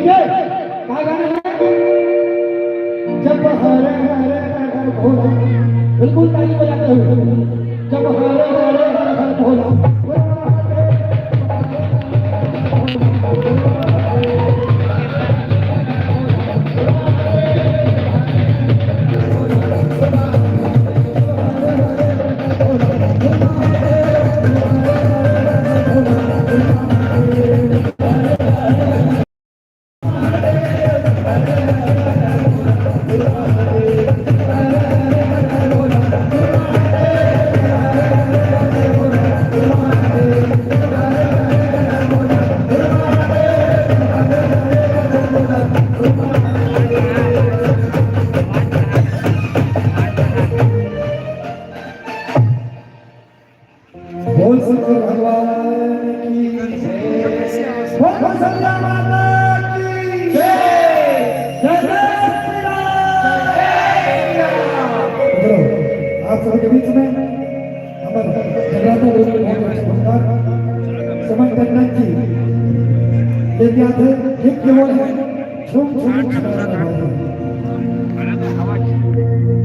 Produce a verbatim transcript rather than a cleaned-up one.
ये का गाना है? जब हरे हरे हर हर भोला, बिल्कुल ताली बजाते हुए, जब हरे हरे हर हर भोला। बोल शंकर भगवान की जय। बोल कौशल्या माता की जय। जय जय श्री राम। मित्रों, आप सभी के बीच में हमारे जगराता ग्रुप के बहुत अच्छे कलाकार सुमन टंडन जी लेके आते हैं। गीत केवल है झूम झूम झूम।